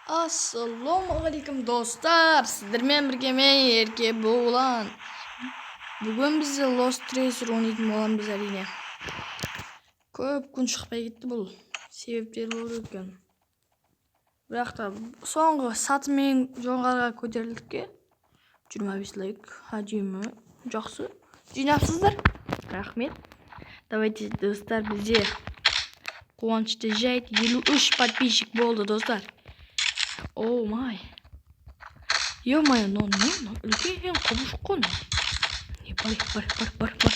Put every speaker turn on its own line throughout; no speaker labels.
Ассалаумағалейкум, достар! Сіздермен бірге мен, Еркебұлан. Бүгін бізде Lost Tracer ойнайтын боламыз, әрине. Көп күн шықпай кетті бұл. Себептері болды екен. Бірақ та соңғы сатымен жоғарыға көтерілдік. 25 лайк. Әдемі. Жақсы. Жинапсыздар. Рахмет. Давайте, достар, бізде қуанышты жайт, 53 подписчик болды, достар. Oh my. Ё-моё, мынау не мынау? Үлкен құбыжық қой мынау. Не, бар, бар, бар, бар, бар.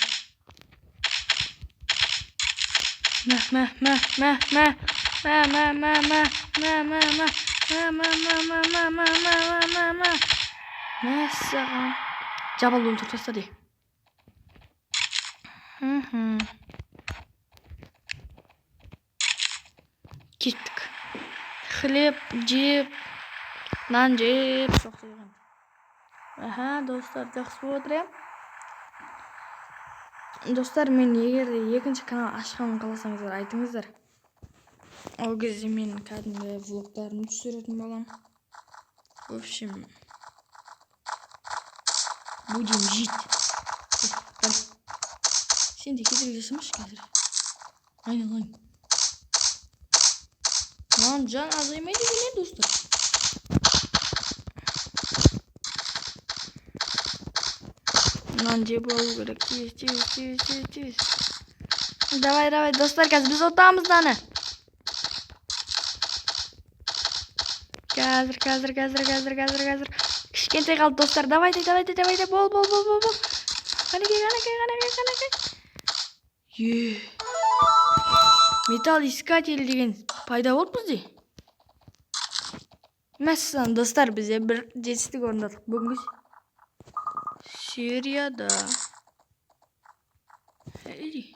Мә, мә, мә, мә, мә. Мә, мә, мә, мә, мә, мә, мә. Мә, мә, мә, мә, мә, мә, мә, мә, мә, мә. Мәссаған. Жабалды өлтіріп тастады. Мхм. Кеттік. Хлеб жеп, нан жеп, соқтырған. Аха, достар, жақсы болып отыр, иә? Достар, мен егер де екінші канал ашқанын қаласаңыздар, айтыңыздар. Ол кезде мен кәдімгі влогтарымды түсіретін боламын. В общем, будем жить. Бар. Сен де кедергі жасамашы қазір. Айналайын. Маған жан азаймайды екен, иә, достар? Мынаны жеп алу керек. Тез, тез, тез, тез, тез. Давай, давай, достар, қазір біз ұтамыз мынаны. Қазір, қазір, қазір, қазір, қазір, қазір. Кішкентай қалды, достар. Давайте, давайте, давайте. Бол, бол, бол, бол, бол. Қанекей, қанекей, қанекей, қанекей. Е. Металл искатель деген пайда болды бізде. Мәссаған, достар, бізде бір жетістік орындадық бүгінгі серияда. Эй.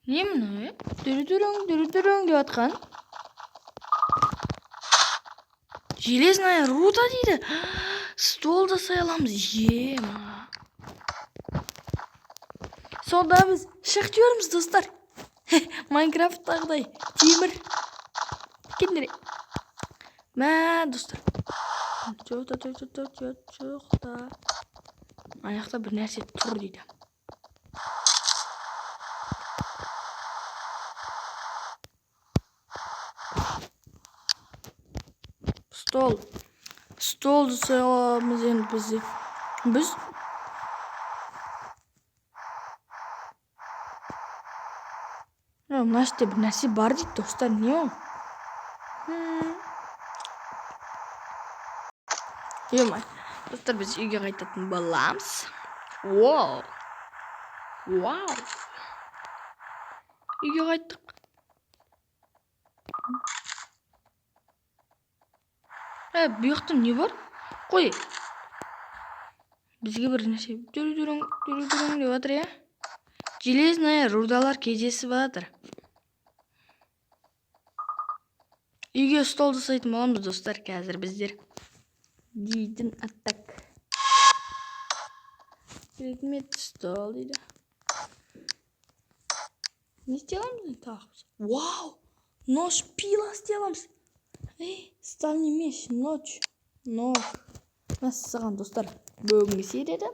Не мынау, е? Дүрі-дүрің, дүрі-дүрің деп жатқан. Железная руда дейді. Стол жасай аламыз. Ема. Сонда біз шахтерміз, достар. Майнкрафттағыдай темір. Кетіңдер. Мә, достар. Жоқ та, жоқ, жоқ, жоқ, жоқ та. Ана жақта бір нәрсе тұр дейді. Стол. Стол жасай аламыз енді бізде. Біз мына жерде бір нәрсе бар дейді, достар. Не ол? Ё-моё. Достар, біз үйге қайтатын боламыз. Вау. Вау. Үйге қайттық. Ә, бұл жақта не бар? Қой. Бізге бір нәрсе дүрі-дүрің, дүрі-дүрің деп жатыр, иә? Железная рудалар кездесіп жатыр. Үйге стол жасайтын боламыз, достар, қазір біздер. Дейтін аттак. Предмет стол дейді. Не істей аламыз енді тағы біз? Вау! Нож, пила істей аламыз. Ей, стальной меч, нож, нож. Мәссаған, достар. Бүгінгі серияда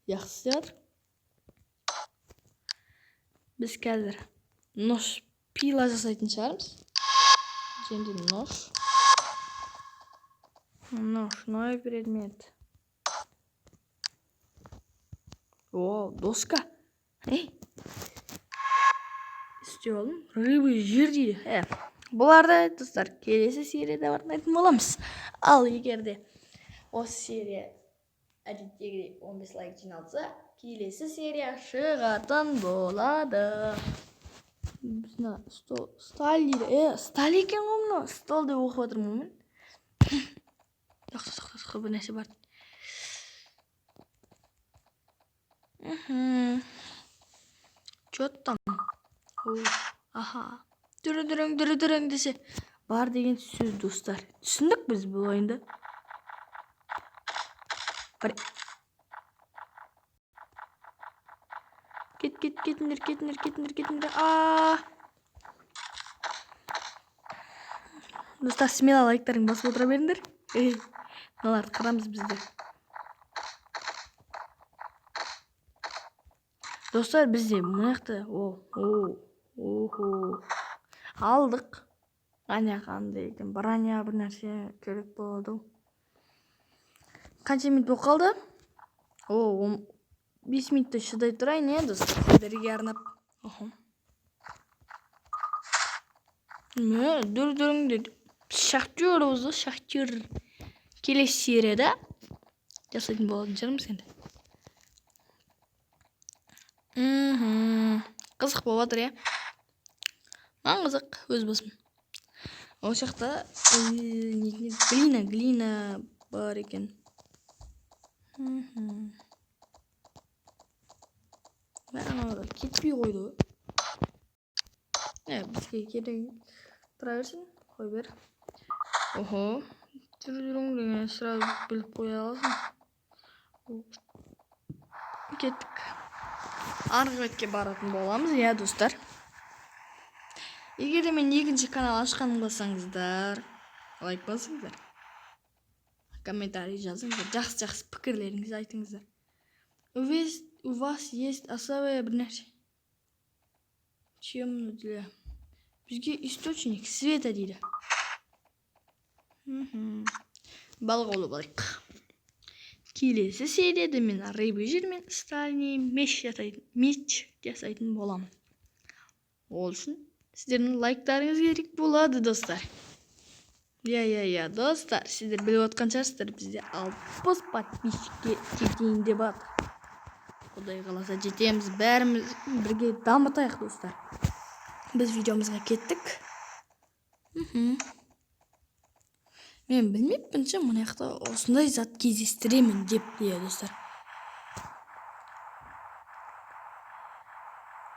жақсы істеп жатыр. Біз қазір нож, пила жасайтын шығармыз. Және де нож. Нож, новый предмет. О, доска. Ей. Істеп алдым. Рыбий жир дейді. Ә, бұларды, достар, келесі серияда орындайтын боламыз. Ал егер де осы серия әдеттегідей 15 лайк жиналса, келесі серия шығатын болады. Біз мына стол, сталь дейді. Е, сталь екен ғой мынау. Стол деп оқып жатырмын ғой мен. Тоқта, тоқта, тоқта, бір нәрсе бар. Мхм. Чё там? О, аха. Дүрі-дүрің, дүрі-дүрің десе, бар деген сөз, достар. Түсіндік біз бұл ойынды. Бір. Кет, кет, кетіңдер, кетіңдер, кетіңдер, кетіңдер. А. Достар, смело лайктарың басып отыра беріңдер. Мыналарды қырамыз бізде. Достар, бізде мына жақта о, алдық. Ана қандай екен, броня бір нәрсе керек болады. Қанша минут болып қалды? О, 5 минутта шыдай тұрайын, иә, достар, сіздерге арнап. Охо. Мә, дүр-дүріңдер. Шахтербыз ғой, шахтер. Келесі серияда жасайтын болатын шығармыз енді. Қызық болып жатыр, иә. Маған қызық, өз басым. Ол жақта глина бар екен. Мә, аналар кетпей қойды ғой. Бізге керек, тұра берсін, қой бер. Охо, дүр-дүрің деген сразу біліп қоя аласың. Кеттік. Арғы бетке баратын боламыз, иә, достар. Егер де мен екінші канал ашқанын қаласаңыздар, лайк басыңыздар. Комментарий жазыңыздар, жақсы-жақсы пікірлеріңізді айтыңыздар. У вас есть особая бір нәрсе. Чем для? Бізге источник света дейді. Балық аулап алайық. Келесі серияда мен рыбий жирмен стальный меч жасайтын боламын. Ол үшін сіздердің лайктарыңыз керек болады, достар. Иә, достар, сіздер біліп отқан шығарсыздар, бізде 60 подписчикке жетейін деп жатыр. Құдай қаласа жетеміз, бәріміз бірге дамытайық, достар. Біз видеомызға кеттік. Мен білмеппін ше, мына жақта осындай зат кездестіремін деп, иә, достар.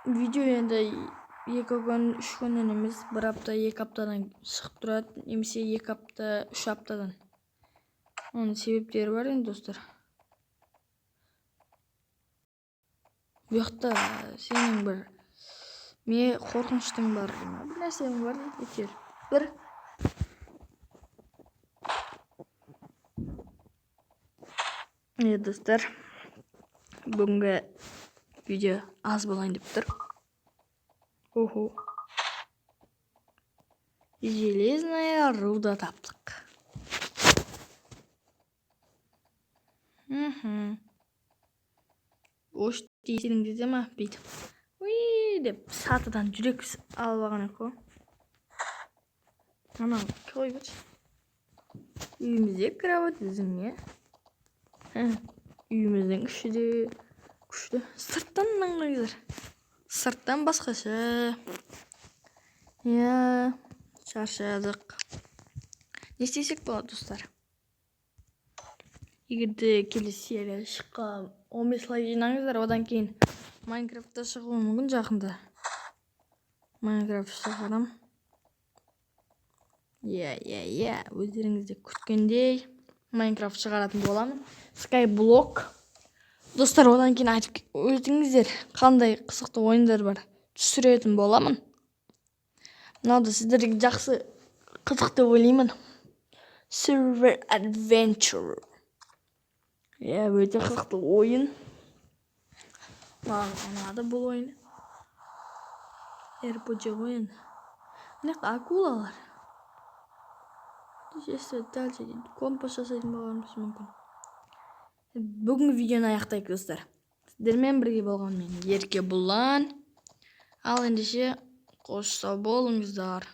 Видео енді 2 күн, 3 күннен емес, 1 апта, 2 аптадан шығып тұрады, немесе 2 апта, 3 аптадан. Оның себептері бар енді, достар. Бұл жақта сенің бір ме қорқыныштың бар, бір нәрсең бар, әйтеуір. Бір достар, бүгінгі видео аз болайын деп тұр. Охо. Железная руда таптық. Ош дейсіңдер ма бүйтіп. Уи деп сатыдан жүрек алып алған ек қой. Анау қой берші. Үйімізде кровать біздің, иә. Үйіміздің іші де күшті. Сырттан аңғарыңыздар. Сырттан басқаша. Иә, шаршадық. Не істесек болады, достар? Егер де келесі серия шыққан 15 лайк жинаңыздар, одан кейін Майнкрафтта шығуы мүмкін жақында. Майнкрафт шығарам. Иә, өздеріңіз де күткендей Майнкрафт шығаратын боламын. Skyblock. Достар, одан кейін айтып өтіңіздер, қандай қызықты ойындар бар түсіретін боламын. Мынау да сіздерге жақсы қызық деп ойлаймын. Server Adventure. Иә, өте қызықты ойын. Маған ұнады бұл ойын. RPG ғой енді. Мына жақта акулалар. Дальше дейді. Компас жасайтын боларымыз мүмкін. Бүгінгі видеоны аяқтайық, достар. Сіздермен бірге болған мен Еркебұлан. Ал ендеше қош сау болыңыздар.